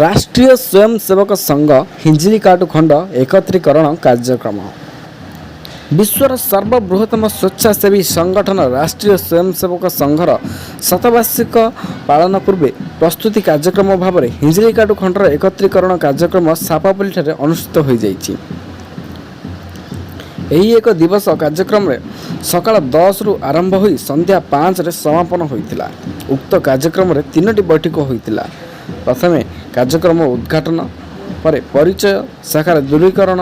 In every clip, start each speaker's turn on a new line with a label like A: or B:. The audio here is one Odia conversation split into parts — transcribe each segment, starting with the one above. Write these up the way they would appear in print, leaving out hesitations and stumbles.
A: ରାଷ୍ଟ୍ରୀୟ ସ୍ୱୟଂସେବକ ସଂଘ ହିଞ୍ଜିଳିକାଟୁ ଖଣ୍ଡ ଏକତ୍ରୀକରଣ କାର୍ଯ୍ୟକ୍ରମ। ବିଶ୍ୱର ସର୍ବବୃହତ୍ତମ ସ୍ୱେଚ୍ଛାସେବୀ ସଂଗଠନ ରାଷ୍ଟ୍ରୀୟ ସ୍ୱୟଂସେବକ ସଂଘର ଶତବାର୍ଷିକ ପାଳନ ପୂର୍ବେ ପ୍ରସ୍ତୁତି କାର୍ଯ୍ୟକ୍ରମ ଭାବରେ ହିଞ୍ଜିଳିକାଟୁ ଖଣ୍ଡର ଏକତ୍ରୀକରଣ କାର୍ଯ୍ୟକ୍ରମ ସାପାପଲ୍ଲୀଠାରେ ଅନୁଷ୍ଠିତ ହୋଇଯାଇଛି। ଏହି ଏକ ଦିବସ କାର୍ଯ୍ୟକ୍ରମରେ ସକାଳ 10ରୁ ଆରମ୍ଭ ହୋଇ ସନ୍ଧ୍ୟା 5ରେ ସମାପନ ହୋଇଥିଲା। ଉକ୍ତ କାର୍ଯ୍ୟକ୍ରମରେ ତିନୋଟି ବୈଠକ ହୋଇଥିଲା। ପ୍ରଥମେ କାର୍ଯ୍ୟକ୍ରମ ଉଦ୍ଘାଟନ ପରେ ପରିଚୟ, ଶାଖାର ଦୃଢ଼ୀକରଣ,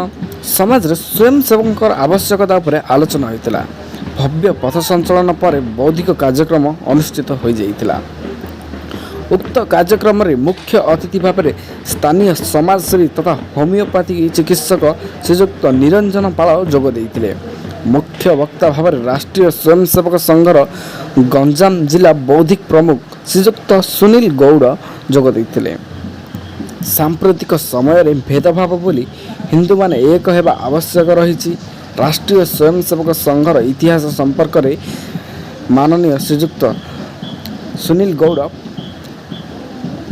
A: ସମାଜରେ ସ୍ୱୟଂସେବକଙ୍କର ଆବଶ୍ୟକତା ଉପରେ ଆଲୋଚନା ହୋଇଥିଲା। ଭବ୍ୟ ପଥ ସଞ୍ଚଳନ ପରେ ବୌଦ୍ଧିକ କାର୍ଯ୍ୟକ୍ରମ ଅନୁଷ୍ଠିତ ହୋଇଯାଇଥିଲା। ଉକ୍ତ କାର୍ଯ୍ୟକ୍ରମରେ ମୁଖ୍ୟ ଅତିଥି ଭାବରେ ସ୍ଥାନୀୟ ସମାଜସେବୀ ତଥା ହୋମିଓପାଥି ଚିକିତ୍ସକ ଶ୍ରୀଯୁକ୍ତ ନିରଞ୍ଜନ ପାଳ ଯୋଗ ଦେଇଥିଲେ। ମୁଖ୍ୟ ବକ୍ତା ଭାବରେ ରାଷ୍ଟ୍ରୀୟ ସ୍ୱୟଂସେବକ ସଂଘର ଗଞ୍ଜାମ ଜିଲ୍ଲା ବୌଦ୍ଧିକ ପ୍ରମୁଖ ଶ୍ରୀଯୁକ୍ତ ସୁନୀଲ ଗୌଡ଼ ଯୋଗ ଦେଇଥିଲେ। ସାମ୍ପ୍ରତିକ ସମୟରେ ଭେଦଭାବ ଭୁଲି ହିନ୍ଦୁମାନେ ଏକ ହେବା ଆବଶ୍ୟକ ରହିଛି। ରାଷ୍ଟ୍ରୀୟ ସ୍ୱୟଂସେବକ ସଂଘର ଇତିହାସ ସମ୍ପର୍କରେ ମାନନୀୟ ଶ୍ରୀଯୁକ୍ତ ସୁନୀଲ ଗୌଡ଼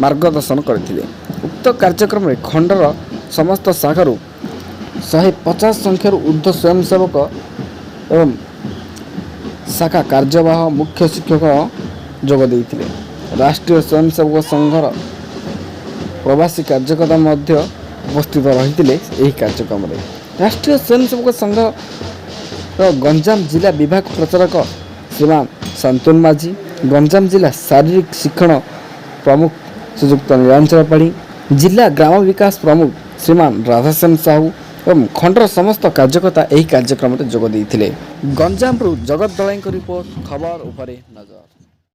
A: ମାର୍ଗଦର୍ଶନ କରିଥିଲେ। ଉକ୍ତ କାର୍ଯ୍ୟକ୍ରମରେ ଖଣ୍ଡର ସମସ୍ତ ଶାଖାରୁ 150 ସଂଖ୍ୟାରୁ ଉର୍ଦ୍ଧ୍ୱ ସ୍ୱୟଂସେବକ ଏବଂ ଶାଖା କାର୍ଯ୍ୟବାହ, ମୁଖ୍ୟ ଶିକ୍ଷକ ଯୋଗ ଦେଇଥିଲେ। ରାଷ୍ଟ୍ରୀୟ ସ୍ୱୟଂସେବକ ସଂଘର ପ୍ରବାସୀ କାର୍ଯ୍ୟକର୍ତ୍ତା ମଧ୍ୟ ଉପସ୍ଥିତ ରହିଥିଲେ। ଏହି କାର୍ଯ୍ୟକ୍ରମରେ ରାଷ୍ଟ୍ରୀୟ ସ୍ୱୟଂସେବକ ସଂଘର ଗଞ୍ଜାମ ଜିଲ୍ଲା ବିଭାଗ ପ୍ରଚାରକ ଶ୍ରୀମାନ ଶାନ୍ତନୁ ମାଝୀ, ଗଞ୍ଜାମ ଜିଲ୍ଲା ଶାରୀରିକ ଶିକ୍ଷଣ ପ୍ରମୁଖ ଶ୍ରୀଯୁକ୍ତ ନୀଳାଞ୍ଚଳ ପାଢ଼ୀ, ଜିଲ୍ଲା ଗ୍ରାମ ବିକାଶ ପ୍ରମୁଖ ଶ୍ରୀମାନ ରାଧାଶ୍ୟାମ ସାହୁ ଏବଂ ଖଣ୍ଡର ସମସ୍ତ କାର୍ଯ୍ୟକର୍ତ୍ତା ଏହି କାର୍ଯ୍ୟକ୍ରମରେ ଯୋଗ ଦେଇଥିଲେ। ଗଞ୍ଜାମରୁ ଜଗତ ଦଳାଇଙ୍କ ରିପୋର୍ଟ, ଖବର ଉପରେ ନଜର।